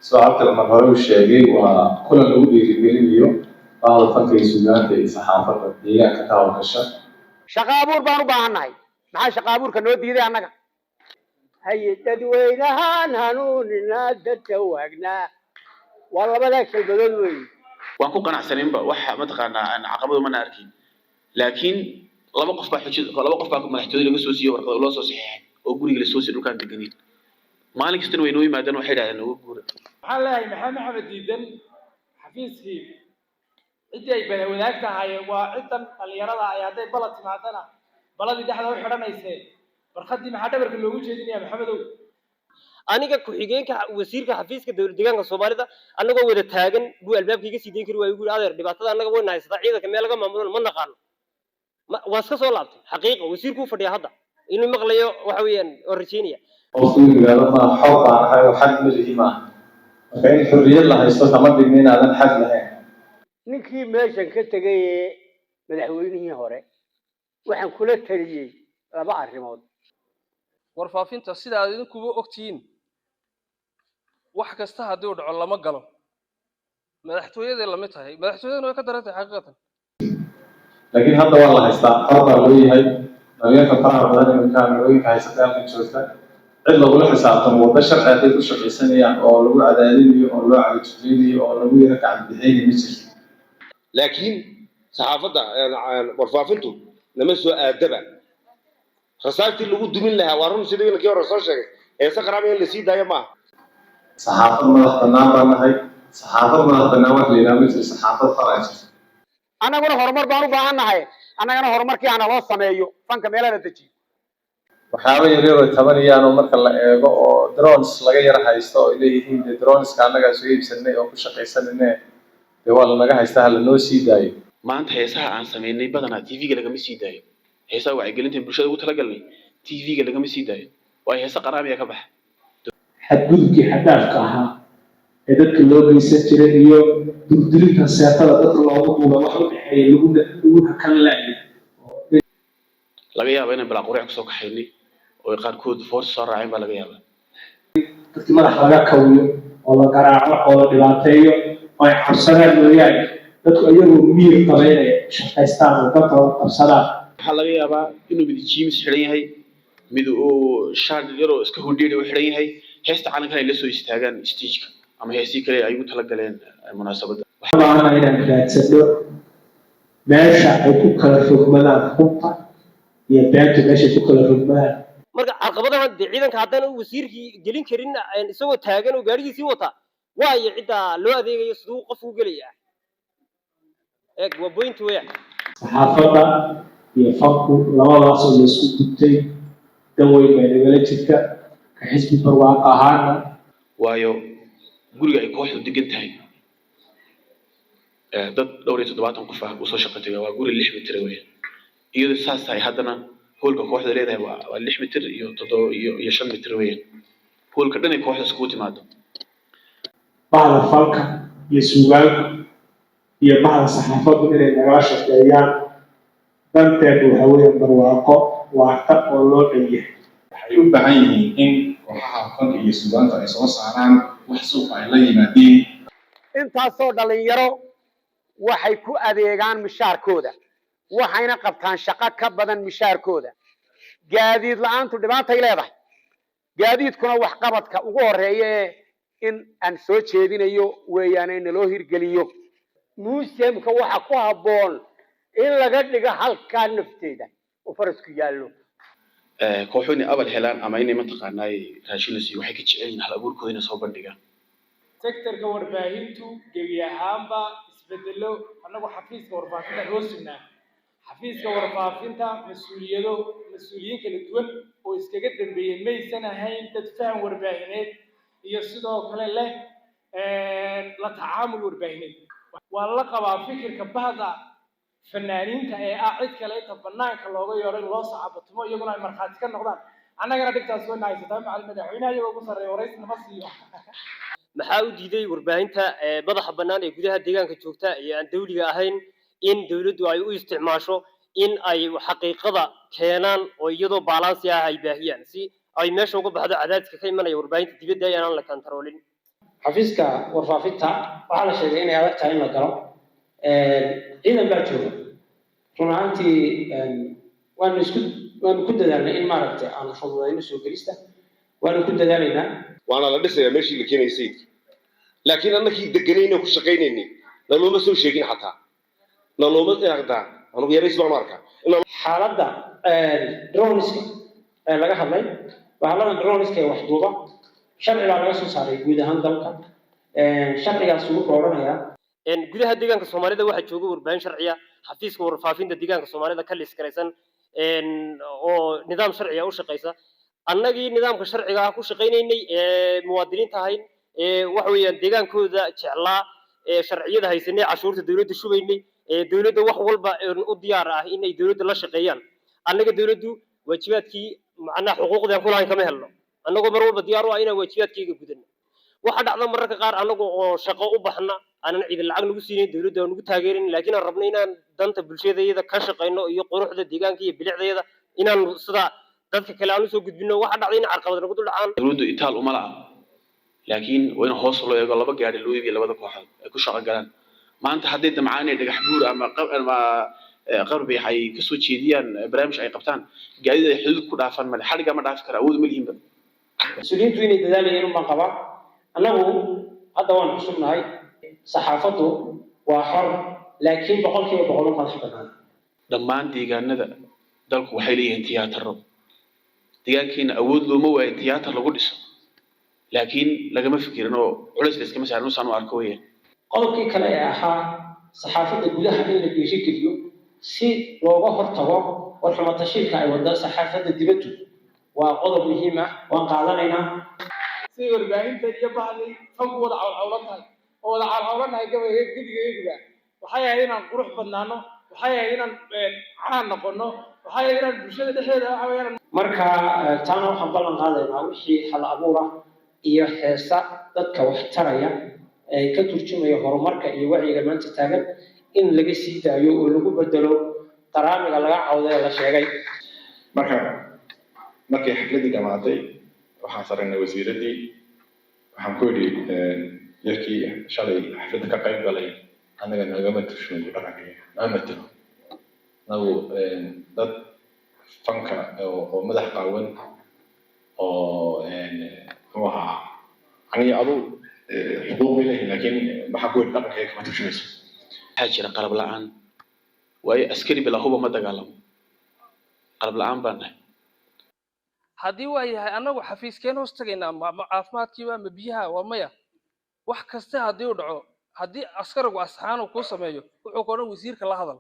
Soo Cabdi Cumar hore uu sheegay, waa kulan lagu dhiirigelinayo bahda fanka iyo suugaanta iyo saxaafadda deegaanka ka howlgasha. Shaqa abuur baan u baahannahay. Maxaa shaqa abuurka noo diiday annaga? Haye, dadweynahaan hanuuninaa, dadka waagnaa, waa labadaa kelmadood weeye. Waan ku qanacsanaynba, waxa mataqaanaa aan caqabado mana arkin, laakiin laba qof baa xujada, laba qof baa madaxtooyada laga soo siiyey warqad loo soo saxiixay oo guriga lasoo siiyey. Dhulkaan deganin maalin kastana way noo yimaadaan, waxay idhahdeen nooga guura. Waxaan leeyahay, Maxamed Maxamed diidan xafiiskii ciddii ay bada wadaag tahay waa ciddan dhalinyarada ay hadday balad timaadana baladii dhexda u xidhanaysee. Barkhaddii maxaa dhabarka loogu jeedinaya, Maxamedow? Aniga ku-xigeenka wasiirka xafiiska Dowlad Deegaanka Soomaalida annagoo wada taagan buu albaabka iga sii dayn kari waayo. Guri adeer, dhibaatada annaga wayna haysataa, ciidanka meel laga maamulona ma naqaano. Waa iska soo laabtay. Xaqiiqa wasiirkuu fadhiya hadda inuu maqlayo waxa weeyaan oo rajaynaya. Qofku inuu yidhahdo ma xor baan ahay oo xad ma lihi maaha. Marka in xorriyad la haysto kama dhigna inaadan xad lahayn. Ninkii meeshan ka tegay ee madaxweynihii hore waxaan kula taliyey laba arrimood. Warfaafinta, sida aad idinkuba ogtihiin, wax kasta haddii uu dhaco lama galo. Madaxtooyaday lamid tahay, madaxtooyadana way ka daran tahay xaqiiqatan. Laakiin hadda waa la haystaa, xor baa loo yahay. Dhalinyarta faraha badan ee kaamirooyinka haysata halkan joogta, cid lagula xisaabtamo waddo sharci hadday ku shaqaysanayaan oo lagu cadaadinayo oo loo cagajuglaynayo oo lagu yaro gacan bixinayo ma jirto. Laakiin saxaafadda warfaafintu nama soo aadaba rasaastii lagu dumin lahaa. Waa run sidii inankii hore soo sheegay, heese qaraami in la sii daayo maaha. Saxaafad madax bannaan baan nahay. Saxaafad madax bannaan wax la yidhaha ma jiro, saxaafad faraa jirto. Annaguna horumar baan u baahan nahay. Annagana horumarkii hana loo sameeyo, fanka meelaha la dejiyo. Waxyaaba yaryar oo tabanayaan oo marka la eego oo drones laga yara haysto oo ay leeyihiin, dee droneska annagaa soo iibsanay oo ku shaqaysanayne, dee waa lanaga haystaa, hala noo sii daayo. Maanta heesaha aan samaynay badanaa TV-ga lagama sii daayo. Heesaha wacyigelinta bulshada ugu talagalnay TV-ga lagama sii daayo, waayo heese qaraamiya ka baxa. Xadgudubkii xaddaafka ahaa ee dadka loo geysan jiray iyo durdurinta seefada dadka loogu duubay wax u dhexeeya lagu hakan la'yahay. Laga yaaba inaan bilaa quraac kusoo kaxaynay oo ay qaarkood force soo raaceen baa laga yaabaa. Dadkii madaxa laga kawiyo oo la garaaco oo la dhibaateeyo oo ay cabsadaan mooyaane, dadku iyagoo miyir qaba inay shaqaystaan oo dantooda qabsadaan. Waxaa laga yaabaa inuu mid jeans xidhan yahay, mid uu shaar yaroo iska hodheeri u xidhan yahay, heesta calankan ay la soo istaagaan stageka ama heesii kale ay ugu talagaleen munaasabadda. Waxaan u baahanahay inaan raadsano meesha ay ku kala rogmadaan runta iyo beentu, meeshay ku kala rogmadaan. Marka caqabadahan dee ciidanka haddana wasiirkii gelin karin isagoo taagan oo gaarigiisii wata, waayo ciddaa loo adeegayo siduu qofku u gelayaa? Eeg, waa point weeyaan. Saxaafadda iyo fanku labadaas oo laysku gubtay dan weyn bay nagala jirta ka xisbi Barwaaqo ahaana. Waayo guriga ay kooxdu degan tahay, dad dhowr iyo 70 qof ah usoo shaqo taga, waa guri 6 mitir weeyaan. Iyadoo saas tahay haddana hoolka kooxda leedahay waa 6 mitir iyo 7 iyo 5 mitir weeyaan, hoolka dhan ay kooxda iskugu timaado. Bahda fanka iyo suugaanku iyo bahda saxaafaddu inay nagala shaqeeyaan danteenu waxa weeye barwaaqo waarta oo loo dhan yahay. Waxay u baahan yihiin in kooxaha fanka iyo suugaanta ay soo saaraan wax suuqa ay la yimaadeen. Intaasoo dhalinyaro waxay ku adeegaan mishaarkooda, waxayna qabtaan shaqo ka badan mishaarkooda. Gaadiid la-aantu dhibaatay leedahay. Gaadiidkuna waxqabadka ugu horeeya ee in aan soo jeedinayo weeyaan in naloo hirgeliyo. Museumka waxa ku habboon in laga dhigo halkaa nafteeda oo farasku yaallo. Kooxu inay abal helaan ama inay mataqaanaa raashin la siiyo, waxay ka jecel yihiin hal abuurkooda inay soo bandhigaan. Sectorka warbaahintu gebi ahaanba isbedelo. Annagu xafiiska warfaafinta hoosugnaa, xafiiska warfaafinta mas-uuliyado, mas-uuliyiin kala duwan oo iskaga dambeeyey maysan ahayn dad faham warbaahineed iyo sidoo kale leh la tacaamul warbaahineed. Waa la qabaa fikirka bahda fanaaniinta ee ah cid kale inta banaanka looga yeero in loo sacabatumo, iyaguna ay markhaati ka noqdaan. Annagana dhibtaas wayna haysataa, macal madaxweynaha iyagoo ugu sarreeya waraysi nama siiyo. Maxaa u diiday warbaahinta madaxa bannaan ee gudaha deegaanka joogta ee aan dawliga ahayn in dawladdu ay u isticmaasho in ay xaqiiqada keenaan oo iyadoo balance ah ay baahiyaan, si ay meesha uga baxdo cadaadiska ka imanaya warbaahinta dibadda ee aan la kantaroolin? Xafiiska warfaafinta waxaa la sheegay inay adag tahay in la galo. Ciidan baa jooga. Run ahaantii waanu ku dadaalnay in maaragtay aanu fududayno soo gelista, waanu ku dadaalaynaa. Waana la dhisayaa meeshii la keenayay sayidka, laakiin annakii deganayna ku shaqaynaynay nalooma soo sheegin, xataa nalooma aqdaa. Anugu yarays baan u arkaa. Xaaladda droneska ee laga hadlay, bahaladan droneska ee waxduuba, sharci baa laga soo saaray guud ahaan dalka. Sharcigaas wuxuu odhanayaa Gudaha deegaanka Soomaalida waxaa jooga warbaahin sharciya, xafiiska warfaafinta deegaanka Soomaalida ka liiskaraysan oo nidaam sharciya u shaqaysa. Annagii nidaamka sharciga ah ku shaqaynaynay ee muwaadiniinta ahayn ee waxa weeyaan deegaankooda jeclaa ee sharciyada haysanay, cashuurta dowladda shubaynay, ee dowladda wax walba u diyaar ah inay dowladda la shaqeeyaan, annaga dowladdu waajibaadkii, macnaha xuquuqdii aan ku lahayn kama helno, annagoo mar walba diyaar u ah inaan waajibaadkayga gudano. Waxaa dhacda mararka qaar annaga oo shaqo u baxna aanan ciidan lacag nagu siinin, dowladda aan nagu taageerin, laakiin aan rabno inaan danta bulshadayada ka shaqayno iyo quruxda deegaanka iyo bilicdayada inaan sida dadka kale aan usoo gudbino. Waxaa dhacda in carqalad nagu dul dhacaan. Dowladdu itaal uma la'a, laakiin waa in hoos loo eego. Laba gaari loo iibiyo labada kooxood ay ku shaqo galaan. Maanta hadday damcaan inay Dhagax Buur ama Qarbiix ay kasoo jeediyaan barnaamij ay qabtaan, gaadiid ay xuduud ku dhaafaan male, xadhigga ma dhaafi kara, awood ma lihinba. Mas-uuliyiintu inay dadaalayeen unbaan qabaa. Annagu hadda waan cusubnahay. Saxaafaddu waa xor, laakiin 100% u madax bannaan. Dhammaan deegaanada dalku waxay leeyihiin tiyaataro. Deegaankeena awood looma waayo tiyaatar lagu dhiso, laakiin lagama fikirin oo culays la iskama saarin, usaan u arko weeyaan. Qodobkii kale ee ahaa saxaafadda gudaha in la dhiirigeliyo si looga hortago warxumo tashiilka ay wada saxaafadda dibaddu waa qodob muhiim ah, waan qaadanaynaa. Siday warbaahinta iyo bahday fanku wada cawlcawlan tahay oo wada cawlcawlanahay gabayga gebigayaguba, waxay ahayd inaan qurux badnaano, waxay ahayd inaan caan noqono, waxay ahayd inaan bulshada dhexdeeda waxa weeyaan. Marka taana waxaan ballan qaadaynaa wixii hal abuur ah iyo heesa dadka wax taraya ee ka turjumaya horumarka iyo wacyiga maanta taagan in laga sii daayo oo lagu bedelo qaraamiga laga cawday ee la sheegay. Marka markay xafladdii dhamaatay, waxaan saraynay wasiiraddii. Waxaan ku yidhi, yarkii shalay xafladda ka qayb galay annaga nagama turjumayo dhaqankayaga, nama matelo. Anagu dad fanka oo madax qaawan oo muxuu ahaa aniga adu xuquuq bay leeyihin, laakiin waxaan ku yidhi dhaqankayaga kama turjumayso. Waxaa jira qalab la'aan, waayo askari bilaa huba ma dagaalamo. Qalab la'aan baan nahay. Haddii waa yahay, annagu xafiiskeen hoos tagaynaa, ma caafimaadkiiba ma biyaha waa maya. Wax kasta haddii uu dhaco, haddii askarigu asxaan uu kuu sameeyo, wuxuu ku odhan wasiirka la hadal.